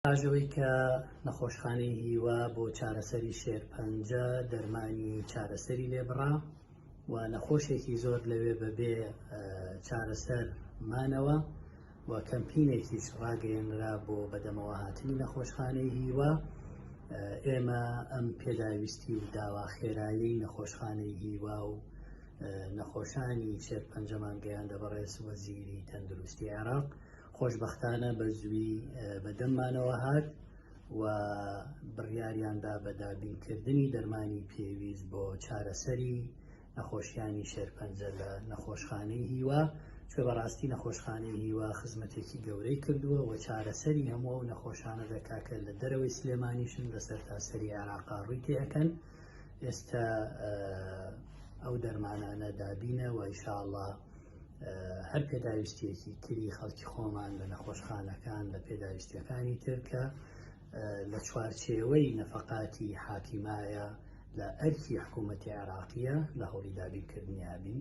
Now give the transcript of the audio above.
پاش ئەوەی کە نەخۆشخانەی هیوا بۆ چارەسەری شێرپەنجە دەرمانی چارەسەری لێبڕا و نەخۆشێکی زۆر لەوێ بەبێ چارەسەر مانەوە و کەمپینێکیش ڕاگەیەنرا بۆ بەدەمەوە هاتنی نەخۆشخانەی هیوا، ئێمە ئەم پێداویستی و داوا خێرایەی نەخۆشخانەی هیوا و نەخۆشانی شێرپەنجەمان گەیاندە بەڕێز وەزیری تەندروستی عێراق. خۆشبەختانە بە زووی بە دەممانەوە هات و بڕیاریاندا بە دابینکردنی دەرمانی پێویست بۆ چارەسەری نەخۆشیانی شێرپەنجە لە نەخۆشخانەی هیوا، چونکە بەڕاستی نەخۆشخانەی هیوا خزمەتێکی گەورەی کردووە و چارەسەری هەموو ئەو نەخۆشانە دەکات کە لە دەرەوەی سلێمانیشن لە سەرتاسەری عێراقا ڕووی تێئەکەن. ئێستا ئەو دەرمانانە دابینە و ئیشاڵڵا هەر پێداویستیەکی تری خەڵکی خۆمان لە نەخۆشخانەکان لە پێداویستیەکانی تر کە لە چوارچێوەی نەفەقاتی حاکیمایە لە ئەرکی حکوومەتی عێراقیە لە هەوڵی دابینکردنی بین.